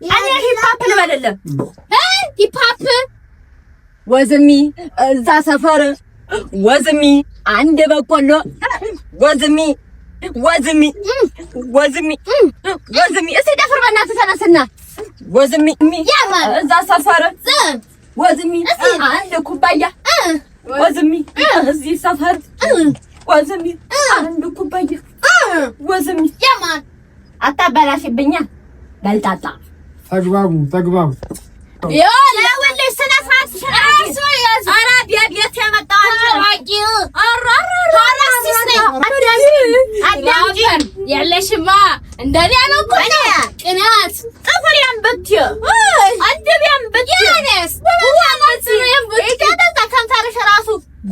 እኔ hip hop ልበልልህ። Hip hop። ወዝሚ እዛ ሰፈር ወዝሚ አንድ በቆሎ ወዝሚ ወዝሚ ወዝሚ ወዝሚ። እስኪ ደፍር በእናትህ ተነስና ወዝሚ እዛ ሰፈር ወዝሚ አንድ ኩባያ ወዝሚ እዚህ ሰፈር ወዝሚ አንድ ኩባያ ወዝሚ። ያማን። አታበላሽብኛ። በልጣጣ። ተግባቡ ተግባቡ። ይኸውልሽ ስነ ስርዓት። ኧረ ቤት የመጣው አንቺ ያለሽማ እንደኔ ነው እኮ ቅናት። ጥፍሬን ብትይ አንደቤን ብትይ ከንፈርሽ ራሱ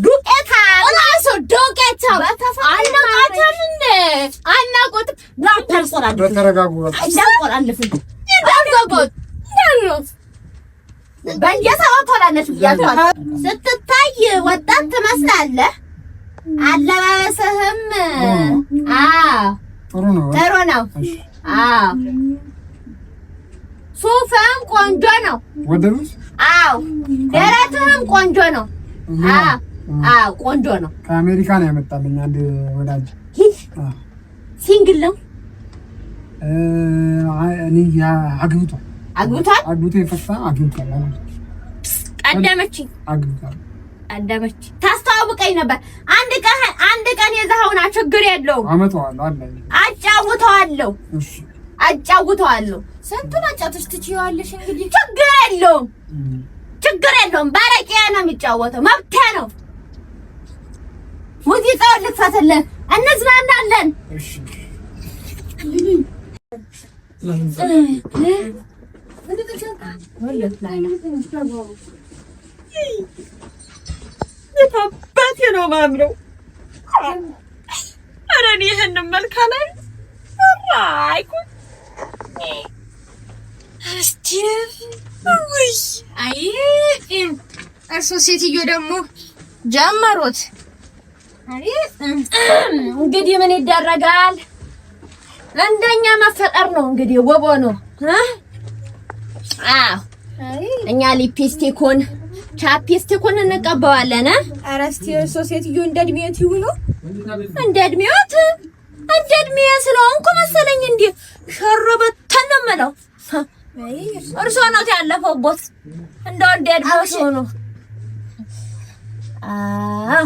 ዱቄታ። ራሱ ዱቄታ አናውቃትም እንደ አናውቃትም። ተረጋጉ። በየሰው ትሆናለች ብያቸዋለሁ። ስትታይ ወጣት ትመስላለህ። አለባበስህም አዎ ጥሩ ነው። ጥሩ ነው። አዎ ሱፍህም ቆንጆ ነው። ወደዱት? አዎ ደረትህም ቆንጆ ነው። አዎ አዎ ቆንጆ ነው። ከአሜሪካ ነው ያመጣልኝ አንድ ወዳጅ። ሂድ። Single ነው? እኔ አግብቷል። አግብቷል። አግብቶ የፈታ አግብቷል። ቀደመችኝ። አግብቷል። ቀደመች። ታስተዋውቀኝ ነበር። አንድ ቀን አንድ ቀን የዛኸውና ችግር የለውም። አመጣዋለሁ አለ። አጫውተዋለሁ። እሺ። አጫውተዋለሁ። ስንቱን አጫውተሽ ትችይዋለሽ እንግዲህ። ችግር የለውም። ችግር የለውም። ባረቄ ነው የሚጫወተው፣ መብቴ ነው። ሙዚቃውን ልክፈትልህ፣ እንዝናናለን። እሺ። የታባቴ ነው ማምረው። ኧረ እኔ ይህንን መልክ ላይ አይኩን እስቲ ውይ። አይ እርሶ ሴትዮ ደግሞ ጀመሩት። አይ። እንግዲህ ምን ይደረጋል? እንደኛ መፈጠር ነው እንግዲህ ወቦ ነው። አዎ እኛ lipstick ኡን chapstick ኡን እንቀባዋለን። ኧረ እስኪ እርሶ ሴትዮ እንደ እድሜዎት ይሁኑ። እንደ እድሜዎት እንደ እድሜ ስለሆንኩ መሰለኝ እንዲህ ሸረበተን ነው የምለው። እርሶ ነው ያለፈውቦት። እንደው እንደ እድሜዎት ሆኖ አዎ።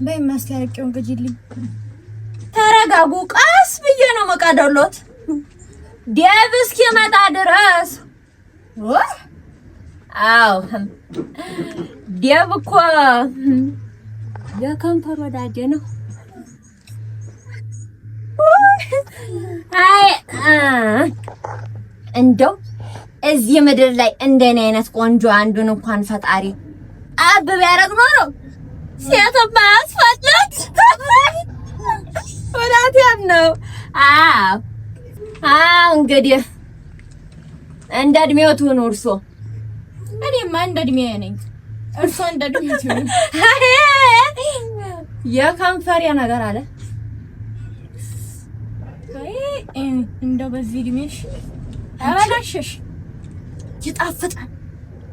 በይ ማስታረቂውን ግዢልኝ። ተረጋጉ። ቀስ ብዬ ነው መቃደሎት ዴቭ እስኪመጣ ድረስ። አዎ ዴቭ እኮ የከንፈር ወዳጄ ነው። አይ እንደው እዚህ ምድር ላይ እንደኔ አይነት ቆንጆ አንዱን እንኳን ፈጣሪ አብ ቢያደርግ ኖሮ ሴትማ አያስፈልግ። እውነቴን ነው። አዎ አዎ፣ እንግዲህ እንደ እድሜዎት ሁኑ እርሶ። እኔማ እንደ እድሜዬ ነኝ። እርሶ እንደ እድሜዎት ይሁኑ። የከንፈሬ ነገር አለ። አይ እንደው በዚህ እድሜሽ አበላሸሽ። ይጣፍጣል።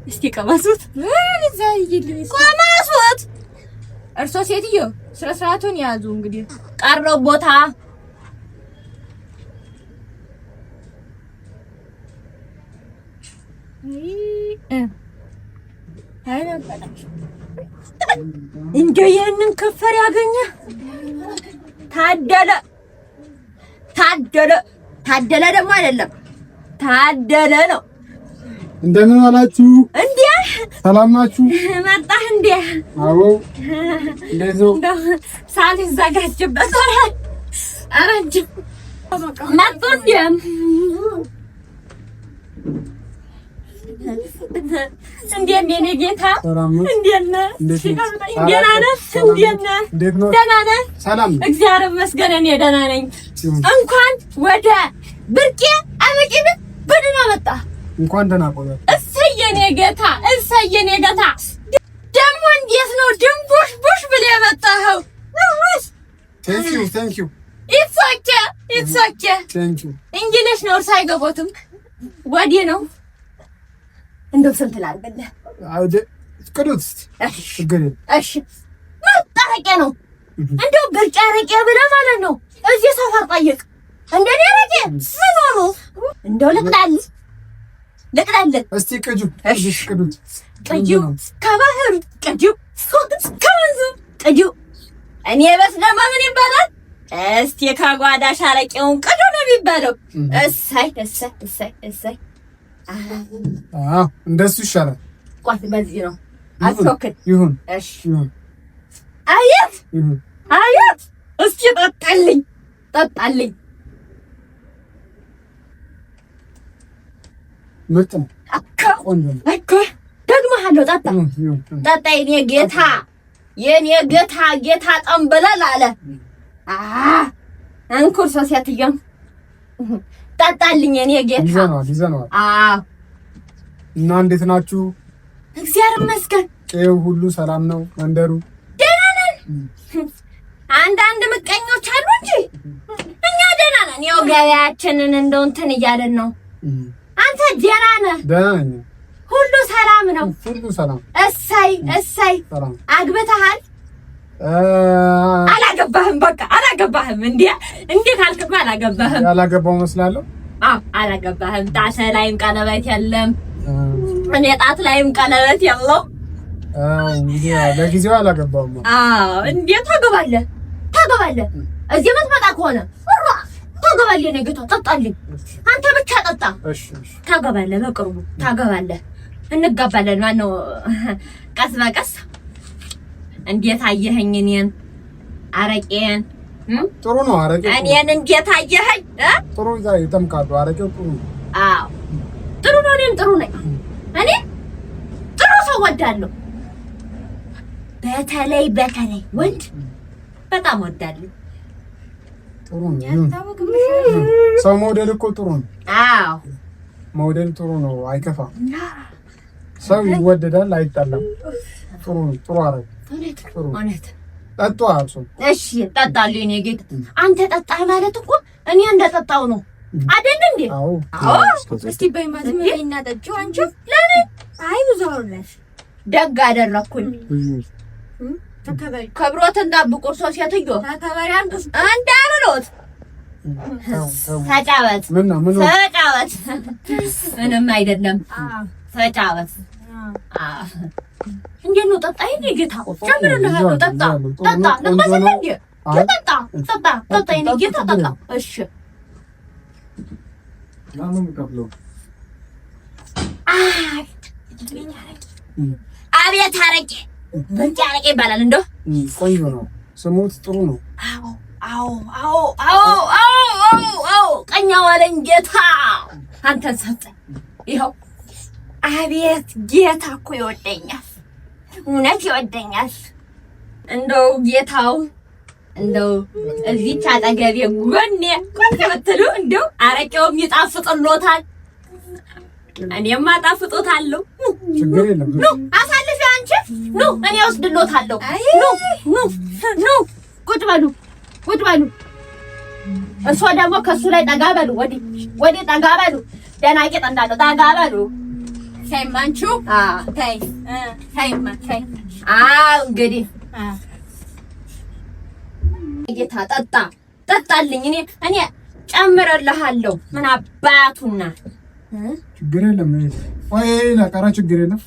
እስቲ ቀመሱት፣ ቀመሱት። እርሶ ሴትዮ ስነ ስርዓቱን ያዙ እንግዲህ። ቀረው ቦታ። አይ መበላሽ። እንደው ይህንን ከንፈር ያገኘ ታደለ ታደለ ታደለ ደግሞ አይደለም ታደለ ነው። እንደምን ዋላችሁ? እንዴ። ሰላም ናችሁ? መጣህ እንዴ? አዎ። እንዴት ነው? እንደው ሳልዘጋጅበት አረጅ መጡ እንዴ? እንዴት ነህ የኔ ጌታ? ሰላም ነው? እንዴት ነህ? እንዴት ነህ? ደህና ነህ? እንዴት ነህ? እንዴት ነው? ደህና ነህ? ሰላም ነው? እግዚአብሔር ይመስገን እኔ ደህና ነኝ። እንኳን ወደ ብርቄ አመቂ ቤት በደህና መጣ። እንኳን ደህና ቆያችሁ። እሰይ የኔ ጌታ፣ እሰይ የኔ ጌታ። ደግሞ እንዴት ነው ድንቡሽ ቡሽ ብለህ የመጣኸው? Thank you, thank you። It's okay, it's okay. Thank you. English ነው፣ እርስ አይገቦትም። ወዲ ነው። እንደው ስንት ላድርግልህ? ቅዱት እስኪ ችግር የለም። እሺ ምርጥ አረቄ ነው። እንደው ብርጭ አረቄ ብለህ ማለት ነው እዚህ ሰፈር ጠይቅ። እንደኔ አረቄ ምን ሆኖ እንደው ልቅዳልህ ልቅዳልህ። እስቲ ቅጁ ቅዱት ቅጂው ከባህሩ ቅጂው ከወንዙ ቅጂው። እኔ በስ ደግሞ ምን ይባላል? እስቲ ከጓዳሽ አረቄውን ቅዱ ነው የሚባለው። እሰይ እሰይ እሰይ እሰይ። አዎ እንደሱ ይሻላል። ቋት በዚህ ነው አትወክል። ይሁን እሺ ይሁን። አየት ይሁን። አየት እስኪ ጠጣልኝ ጠጣልኝ። ምርጥ ነው። እኮ ቆንጆ ነው። እኮ ደግመሃለሁ። ጠጣ ይሁን ይሁን። ጠጣ። የኔ ጌታ የኔ ጌታ ጌታ ጠንበለል አለ። እንኩርሶ ሴትዮም ጠጣልኝ የኔ ጌታ። ይዘነዋል ይዘነዋል። አዎ እና እንዴት ናችሁ? እግዚአብሔር ይመስገን። ጤው ሁሉ ሰላም ነው? መንደሩ ደህና ነን። አንዳንድ ምቀኞች አሉ እንጂ እኛ ደህና ነን። ያው ገበያችንን እንደው እንትን እያለን ነው። አንተ ደህና ነህ? ደህና ነኝ። ሁሉ ሰላም ነው? ሁሉ ሰላም። እሰይ እሰይ። ሰላም። አግብተሃል? አላገባህም? በቃ አላገባህም። እንዴ እንዴ ካልክማ አላገባህም። ያላገባው መስላለሁ። አዎ አላገባህም። ጣት ላይም ቀለበት የለም፣ እኔ ጣት ላይም ቀለበት የለው። አዎ እንግዲህ ለጊዜው አላገባውም። አዎ እንዴ ታገባለህ፣ ታገባለህ። እዚህ የምትመጣ ከሆነ ታገባለህ። እኔ ጌታ ጠጣልኝ፣ አንተ ብቻ ጠጣ። እሺ እሺ። ታገባለህ፣ በቅርቡ ታገባለህ። እንጋባለን። ማነው ቀስ በቀስ። እንዴት አየኸኝ? እኔን አረቄን ጥሩ ነው። አረቄ እኔን እንዴት አየኸኝ? ጥሩ ይጠምቃሉ። አረቄው ጥሩ ነው። አዎ ጥሩ ነው። እኔም ጥሩ ነኝ። እኔ ጥሩ ሰው ወዳለሁ። በተለይ በተለይ ወንድ በጣም ወዳለሁ። ጥሩ ነው። ሰው መውደድ እኮ ጥሩ ነው። አዎ መውደድ ጥሩ ነው። አይከፋም። ሰው ይወደዳል፣ አይጣላም። ጥሩ ነው። ጥሩ አረቄ ጥሩ እውነት ጠጡ። አብሶ እሺ ጠጣለሁ። የእኔ ጌታ አንተ ጠጣህ ማለት እኮ እኔ እንደጠጣው ነው አይደል እንዴ? አዎ። አዎ። እስቲ በይማ ዝም በይና ጠጪው አንቺ። ለምን? አይ ብዙ አወራሽ። ደግ አደረኩኝ። ተከበሪ ክብሮትን ጠብቁ። እርሶ ሴትዮ ተከበሪ። አንዱ እንዳልሎት ተጫወት፣ ምን ነው ምን ተጫወት። ምንም አይደለም። ተጫወት። እንዴት ነው ጠጣ? የእኔ ጌታ ጨምርልሃለሁ። ጠጣ ጠጣ። ልቅመስልህ እንዴ? ጠጣ ጠጣ ጠጣ። የእኔ ጌታ ጠጣ። እሺ አቤት አረቄ ብርጭ አረቄ ይባላል። እንደው ቆንጆ ነው። ስሙት ጥሩ ነው። አዎ አዎ አዎ አዎ አዎ አዎ። ቀኛ ዋለኝ ጌታ አንተን ሰጠኝ። ይኸው አቤት ጌታ እኮ ይወደኛል፣ እውነት ይወደኛል። እንደው ጌታው እንደው እዚች አጠገቤ ጎኔ ቁጭ ብትሉ እንደው አረቄውም ይጣፍጥሎታል፣ እኔም አጣፍጦታለሁ። ችግር የለም። ኑ አሳልፊ አንቺ ኑ፣ እኔ ወስድሎታለሁ። ኑ ኑ ኑ፣ ቁጭ በሉ ቁጭ በሉ። እርሶ ደግሞ ከሱ ላይ ጠጋ በሉ፣ ወዲህ ወዲህ ጠጋ በሉ። ደህና ጌጥ እንዳለው ጠጋ በሉ። ተይማ አንቺ ተይ ተይማ ተይ። አዎ እንግዲህ ጌታ ጠጣ ጠጣልኝ። እኔ እኔ ጨምረልሃለሁ። ምን አባቱና ችግር የለም። ወይ ለቀረ ችግር የለም።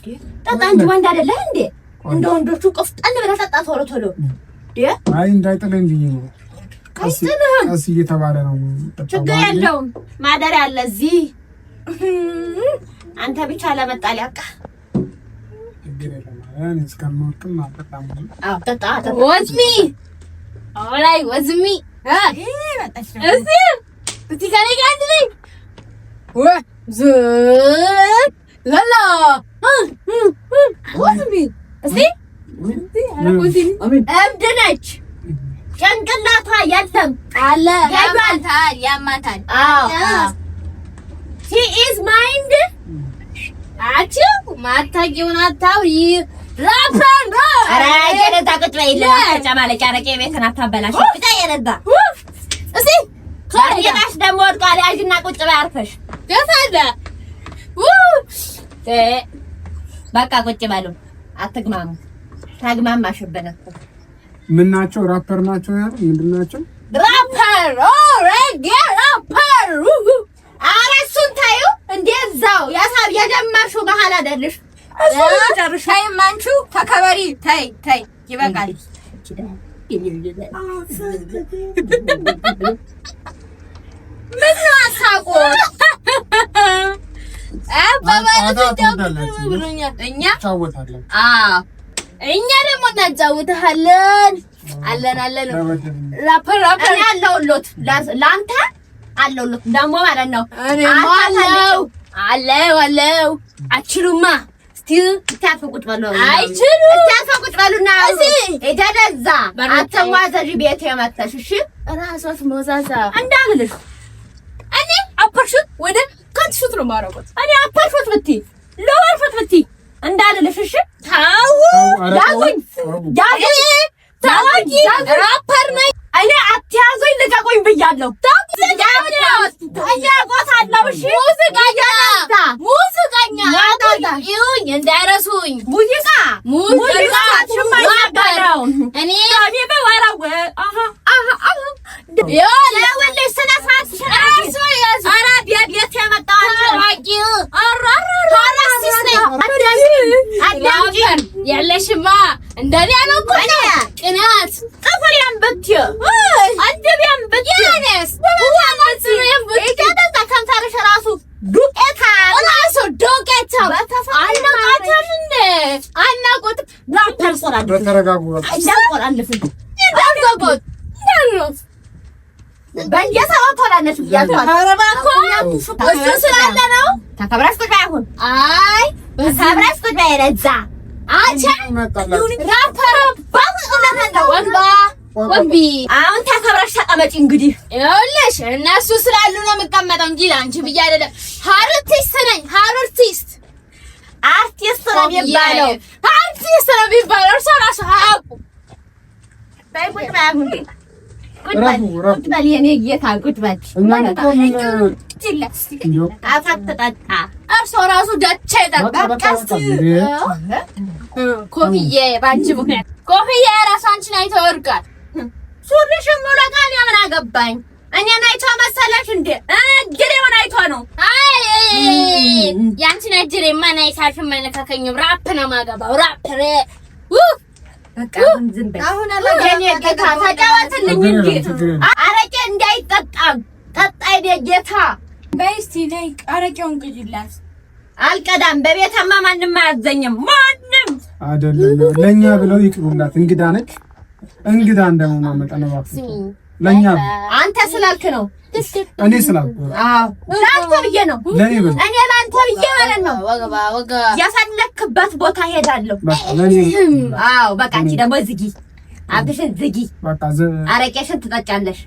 ጠጣ እንጂ ወንድ አይደለህ እንዴ? እንደ ወንዶቹ ቆፍጠን ብለህ ጠጣ ቶሎ ቶሎ። አይ እንዳይጥለኝ ብዬ ነው። ቀስ እየተባለ ነው። ችግር የለውም። ማደሪያ አለ እዚህ። አንተ ብቻ ለመጣል ያብቃ። ችግር የለም። እኔ እስከምወድቅም አልጠጣም። አዎ ጠጣ ጠጣ። ወዝሚ ኦላይ ወዝሚ እስቲ እስቲ ከኔ ጋር አንድ ላይ ወ ዝ ላላ ወዝሚ እስቲ እብድ ነች። ጭንቅላቷ የለም አለ ያማታል ያማታል። አዎ she is mind አንቺ ማታውቂውን አታውሪ። ራፕን ኧረ የረዳ ቁጭ በይልን። አትጨማለቂ። አረቄ ቤትን አታበላሽ። ብቻ የረዳ እስቲ ባርኔጣሽ ደግሞ ወድቋል። ያዥና ቁጭ በይ አርፈሽ። ገፋለ በቃ ቁጭ በሉ፣ አትግማሙ። ታግማማሽብን እኮ። ምን ናቸው? ራፐር ናቸው ያሉ ምንድን ናቸው? ራፐር ሬጌ ራፐር። ኧረ እሱን ተይው። እንደዛው ያሳብ የጀመርሽው ባህል አይደልሽ። ተይ ማንቹ ተከበሪ። ተይ ተይ፣ ይበቃል። ምን ነው አሳቆት? እኛ እኛ ደግሞ እናጫውትሃለን። አለን አለን rapper rapper እኔ አለሁሎት፣ ለአንተ አለሁሎት ደግሞ ማለት ነው። አለው አለው አለው። አችሉማ እስቲ አርፈው ቁጭ በሉ። አይችሉም። እስቲ አርፈው ቁጭ በሉና ደደዛ አትሟዘዥ። ቤት የመተሽ እሺ፣ እራሷስ ሞዛዛ እንዳልልሽ እኔ upper shoot ወደ cut shoot ነው የማደርገው። እኔ upper shoot ብትይ lower shoot ብትይ እንዳልልሽ እሺ። ታው ያዙኝ፣ ያዙኝ፣ ታዋቂ ራፐር ነኝ እኔ። አትያዙኝ፣ ልቀቁኝ ብያለሁ። ሙዚቀኛ ሙዚቀኛ ይሁኝ እንዳይረሱኝ። ሙዚቃ ሙዚቃ እኔ ያለሽማ እንደኔ ቅናት ጥፍሬን ብትይ አንድቤን ብትይ ከንፈርሽ እራሱ ዱቄታ እራሱ ዱቄታ አናውቃትም እንደ አናውቃትም። በተረጋጉ በየሰበው ትሆናለች ብያለሁ። እሱ ስላለ ነው። ተከብረሽ ቁጭ በይ አሁን። አይ ተከብረሽ ቁጭ በይ። ለዛ አንቺ ራፐር ወንቢ አሁን ተከብረሽ ተቀመጪ። እንግዲህ ይኸውልሽ እነሱ ስላሉ ነው የምቀመጠው እንጂ አንቺ ብዬ አይደለም። አርቲስት ነኝ። አርቲስት አርቲስት ነው የሚባለው። አርቲስት ነው የሚባለው። እርሶ እራሱ አያውቁም። በይ ቁጭ በይ አሁን ቁጭ በል የኔ ጌታ ቁጭ በል። አትጠጣ። እርሶ እራሱ ደቼ ጠጣ። ኮፍዬ በአንቺ ምክንያት ኮፍዬ እራሱ አንቺን አይቶ ይወድቃል። ሱሪሽን ሙለቃ። እኔ ምን አገባኝ? እኔን አይቶ መሰለሽ እንዴ? እጅሬውን አይቶ ነው። አይ ያንቺን እጅሬማ እኔ ሳልፍም አይነካከኝም። ራፕ ነው የማገባው። ራፕ ጌታ ተጫወትልኝ እንጂ አረቄ እንዳይጠጣም ጠጣ። የኔ ጌታ በይ እስኪ ነይ አረቄውን ቅጂላት። አልቀዳም። በቤተማ ማንም አያዘኝም። ማንም አይደለም ለእኛ ብለው ይቅሩላት። እንግዳ ነች። እንግዳ እንደመሆኗ መጠን ለእኛ አንተ ስላልክ ነው። እኔ ስላልኩ አዎ፣ ለአንተ ብዬ ነው። ለእኔ ብለው እኔ ለአንተ ብዬ ማለት ነው። የፈለክበት ቦታ ሄዳለሁ። አዎ በቃ አንቺ ደግሞ ዝጊ፣ አፍሽን ዝጊ። አረቄሽን ትጠጫለሽ።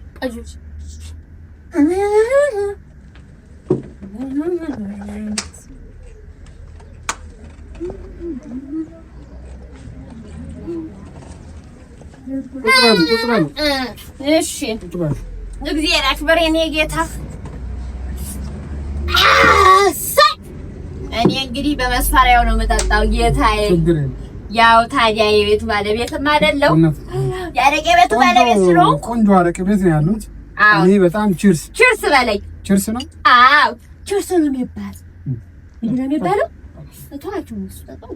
እሺ እግዚአብሔር አክብር የኔ ጌታ። እኔ እንግዲህ በመስፈሪያው ነው የምጠጣው ጌታዬ። ያው ታዲያ የቤቱ ባለቤትም አይደለሁ የአረቄ ቤቱ ባለቤት ስለሆንኩ ቆንጆ አረቄ ቤት ነው ያሉት። እኔ በጣም cheers cheers በለኝ። cheers ነው። አዎ cheers ነው የሚባል። ምንድን ነው የሚባለው? እተዋቸው እሱ ጠጣው።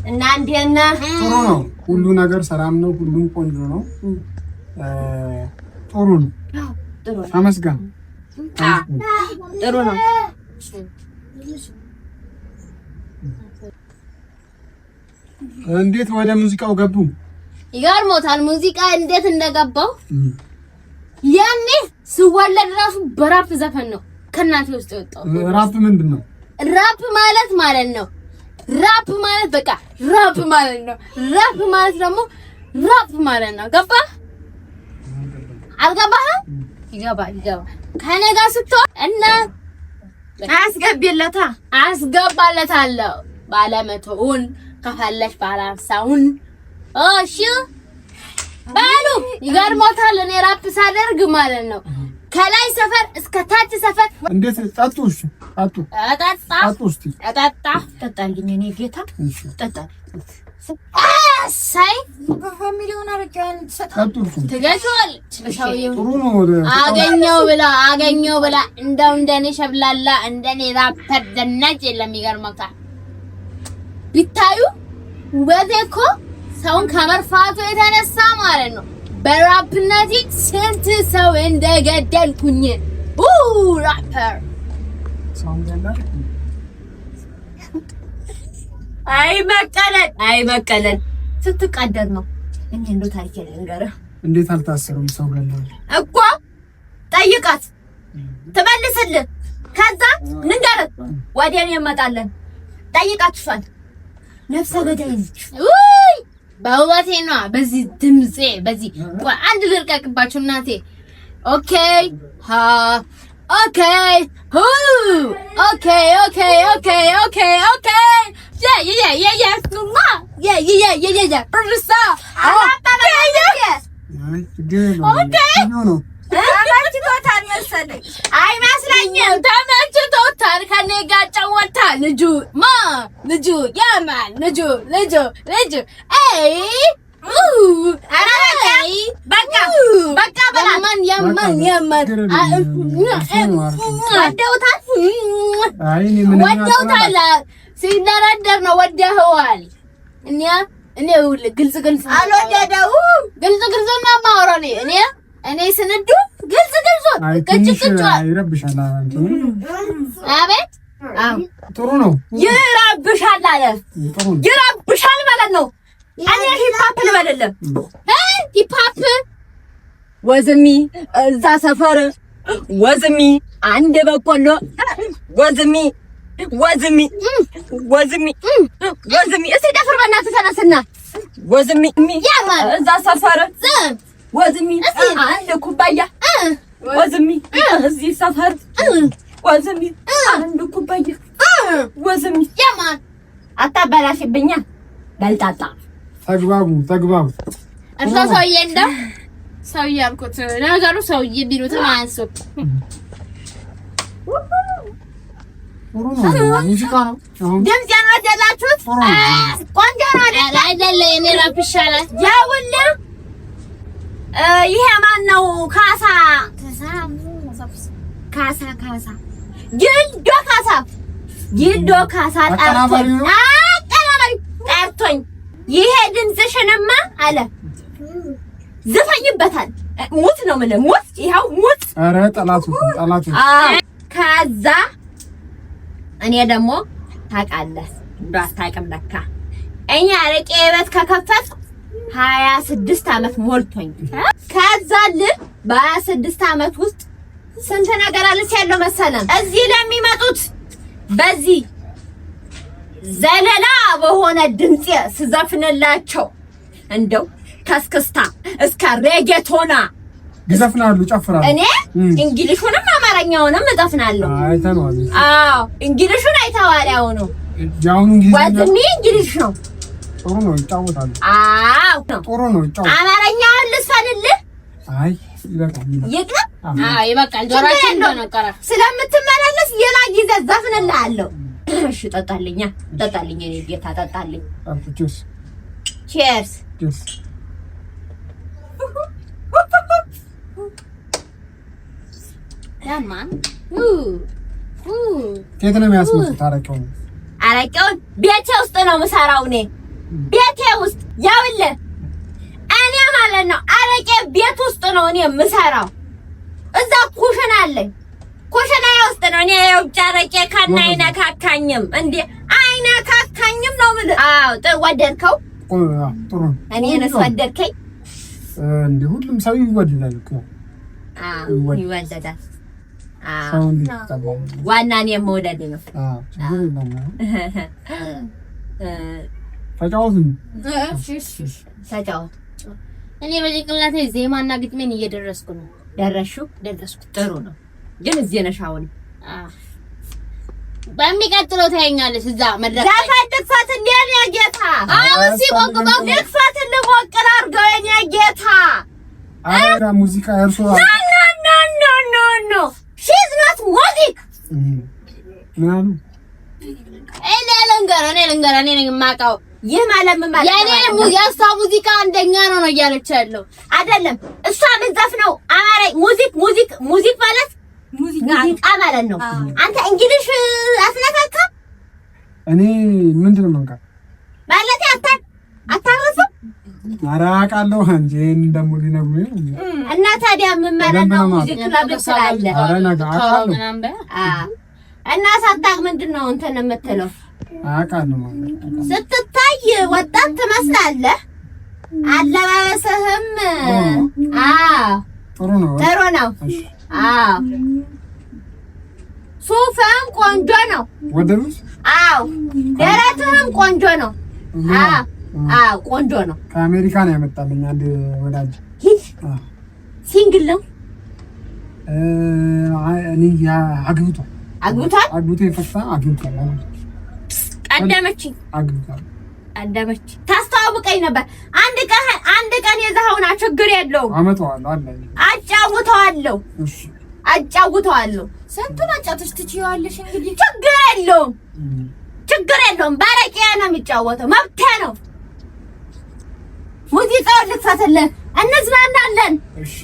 እና እንዴት ነህ? ጥሩ ነው። ሁሉ ነገር ሰላም ነው። ሁሉም ቆንጆ ነው። ጥሩ ነው። ተመስገን። ጥሩ ነው። እንዴት ወደ ሙዚቃው ገቡ? ይገርሞታል። ሙዚቃ እንዴት እንደገባው ያኔ ስወለድ ራሱ በራፕ ዘፈን ነው ከእናቴ ውስጥ የወጣው። ራፕ ምንድን ነው? ራፕ ማለት ማለት ነው። ራፕ ማለት በቃ ራፕ ማለት ነው። ራፕ ማለት ደግሞ ራፕ ማለት ነው። ገባህ አልገባህም? ይገባ ይገባ። ከእኔ ጋር ስትሆን እና አስገቢለታ። አስገባለታለሁ። ባለ 100ውን ከፈለሽ ባለ 50ውን። እሺ በሉ ይገርሞታል። እኔ ራፕ ሳደርግ ማለት ነው ከላይ ሰፈር እስከ ታች ሰፈር። እንዴት ጠጡ? እሺ ጠጡ፣ ጠጣ ጠጡ፣ እስቲ ጠጣ። ጠጣልኝ እኔ ጌታ ጠጣ። እሰይ በፋሚሊውን አረቂዋን ጠጡ። እሱ ትገዢዋለች። ሰውዬው ጥሩ ነው። አገኘው ብላ አገኘው ብላ እንደው እንደኔ ሸብላላ እንደኔ ራፐር ደናጭ የለም። ይገርመታል። ቢታዩ ውበቴ እኮ ሰውን ከመርፋቱ የተነሳ ማለት ነው። በራፕነቴ ስንት ሰው እንደገደልኩኝ ራፐር። sound ያለ አይ መቀለል፣ አይ መቀለል ስትቀደድ ነው። እኔ እንደው ታሪክ ልንገርህ። እንዴት አልታሰሩም? ሰው ገለዋል። እኮ ጠይቃት ትመልስልህ። ከዛ ንገርህ ወደ እኔ እንመጣለን። ጠይቃት እሷን ነፍሰ ገዳይ ነች። ውይ በውበቴ ነዋ፣ በዚህ ድምፄ፣ በዚህ ቆይ አንድ ልርቀቅባችሁ እናቴ። okay ሃ okay ሁ okay okay okay okay okay yeah yeah yeah yeah ማ yeah yeah yeah yeah yeah ብርሳ። አይ ችግር የለውም። ጥሩ ነው። ተመችቶታል መሰለኝ። አይመስለኝም። ተመችቶታል። ከኔ ጋር ጨወታ ልጁ ማ ልጁ ያማን ልጁ ልጁ ልጁ አይ ኧረ በቃ በቃ በቃ በላት። ያማን ያማን ያማን። ወደውታል። አይ እኔ ምንም ወደውታል። ሲደረደር ነው ወደኸዋል። እኔ እኔ ይኸውልህ ግልጽ ግልጽ ነው። አልወደደውም። ግልጽ ግልጽ ነው የማወራው። እኔ እኔ እኔ ስንዱ ግልጽ ግልጽ አይ ቅጭ ትንሽ ቅጭ። ይረብሻል። እንትኑ አቤት። ጥሩ ነው። ይረብሻል አለ። ጥሩ ነው። ይረብሻል ማለት ነው። እኔ hip hop ልበልልህ። hip hop። ወዝሚ እዛ ሰፈር ወዝሚ አንድ በቆሎ ወዝሚ ወዝሚ ወዝሚ ወዝሚ። እስኪ ደፍር በእናትህ ተነስና ወዝሚ ያማን እዛ ሰፈር ወዝሚ አንድ ኩባያ ወዝሚ እዚህ ሰፈር ወዝሚ አንድ ኩባያ ወዝሚ። ያማን። አታበላሽብኛ። በልጣጣ። ተግባቡ ተግባቡ። እርሶ ሰውዬ እንደው ሰውዬ አልኩት። ለነገሩ ሰውዬ ቢሉትም አያንሱም። ጥሩ ነው። ሙዚቃ ነው። አሁን ድምፅ ያልወደዳችሁት ጥሩ ነው። ቆንጆ ነው አይደል? ኧረ አይደለ የኔ ራፕ ይሻላል። ያውልህ ይሄ ማን ነው? ካሳ ካሳ ካሳ ጊልዶ ካሳ ጊልዶ ካሳ ጠርቶኝ አቀናባሪው ነው? አቀናባሪ ጠርቶኝ ይሄ ድምፅሽንማ አለ ዝፈኝበታል። ሙት ነው የምልህ ሙት፣ ይኸው ሙት። ኧረ ጠላቱ ጠላቱ። አዎ። ከዛ እኔ ደግሞ ታውቃለህ እንደው አታውቅም ለካ እኛ አረቄ ቤት ከከፈትኩ 26 ዓመት ሞልቶኝ። ከዛ ልህ በ26 ዓመት ውስጥ ስንት ነገር አልስ ያለው መሰለን እዚህ ለሚመጡት በዚህ ዘለላ በሆነ ድምፅ ስዘፍንላቸው እንደው ከስክስታ እስከ ሬጌቶና ይዘፍናሉ፣ ይጨፍራሉ። እኔ English ኡንም አማርኛውንም እዘፍናለሁ። አይተነዋል። አዎ English ኡን አይተዋል። ያው ነው። የአሁኑ እንግሊዝኛ ወዝሚ English ነው። ጥሩ ነው፣ ይጫወታሉ። አዎ ጥሩ ነው፣ ይጫወታሉ። አማርኛውን ልስፈልልህ? አይ ይበቃል። ይቅር። አዎ ይበቃል። ጆሮአችን እንደነቀረ። ስለምትመላለስ ሌላ ጊዜ ዘፍንልሃለሁ። እሺ ጠጣልኛ፣ ጠጣልኝ፣ እኔ ጌታ ጠጣልኝ። cheers። cheers። cheers። ያማን። ከየት ነው የሚያስመጡት አረቄውን? አረቄውን ቤቴ ውስጥ ነው የምሰራው እኔ ቤቴ ውስጥ ያውልህ እኔ ማለት ነው አረቄ ቤት ውስጥ ነው እኔ የምሰራው። እዛ ኩሽና አለኝ። ኩሽና ውስጥ ነው እኔ የውጭ አረቄ ከና አይነካካኝም እንዴ አይነካካኝም ነው የምልህ። አዎ ጥሩ ወደድከው? ጥሩ ነው። እኔንስ ወደድከኝ? እንደ ሁሉም ሰው ይወደዳል እኮ። አዎ ይወደዳል። አዎ ሰው እንዴት ይጠላል? ዋና እኔ መውደድ ነው። አዎ ችግር የለውም። ተጫወቱ። ተጫወቱ። እኔ በጭንቅላቴ ዜማና ግጥሜን እየደረስኩ ነው። ደረስሽው? ደረስኩ። ጥሩ ነው። ግን እዚህ ነሽ አሁን። በሚቀጥለው ታየኛለሽ እዛ መድረክ ላይ። ዘፈን ልክፈትልህ የኔ ጌታ። አሁን ሲሞቅ ሞቅ ልክፈትልህ፣ ሞቅ ላድርገው የኔ ጌታ። ኧረ ሙዚቃ እርሶ No, no, no, no, no, no, she's not music. ምን አሉ? እኔ ልንገርህ፣ እኔ ልንገርህ፣ እኔ ነኝ የማውቀው። ይህ ማለት ምን ማለት የኔ ነው? የእሷ ሙዚቃ አንደኛ ነው ነው እያለች ያለው። አይደለም፣ እሷ የምትዘፍነው አማርኛ music music music ማለት ሙዚቃ። ሙዚቃ ማለት ነው። አንተ English አትነካካም? እኔ ምንድን ነው መንካት? ማለት አታረስም? ኧረ አውቃለሁ እንጂ ይሄን ደግሞ ሊነግሩኝ ነው። እና ታዲያ ምን ማለት ነው? በደንብ ነው። Music club ትላለህ? ኧረ ነገ አውቃለሁ። ምናምን በይ። እና ሳታውቅ ምንድን ነው እንትን የምትለው? አውቃለሁ ማለት ነው። ስትታይ ወጣት ትመስላለህ። አለባበስህም አዎ ጥሩ ነው። ጥሩ ነው። እሺ። አዎ፣ ሱፍህም ቆንጆ ነው። ወደዱት? አዎ፣ ደረትህም ቆንጆ ነው። አዎ አዎ፣ ቆንጆ ነው። ከአሜሪካ ነው ያመጣልኝ አንድ ወዳጅ። ሂድ። Single ነው? እኔ አግብቷል። አግብቷል። አግብቶ የፈታ አግብቷል። ቀደመችኝ። አግብቷል። ቀደመች። ታስተዋውቀኝ ነበር። አንድ ቀን አንድ ቀን የዛኸውና ችግር የለውም። አመጣዋለሁ አለ። አጫውተዋለሁ። እሺ። አጫውተዋለሁ። ስንቱን አጫውተሽ ትችይዋለሽ እንግዲህ። ችግር የለውም። ችግር የለውም። ባረቄ ነው የሚጫወተው፣ መብቴ ነው። ሙዚቃውን ልክፈትልህ፣ እንዝናናለን። እሺ።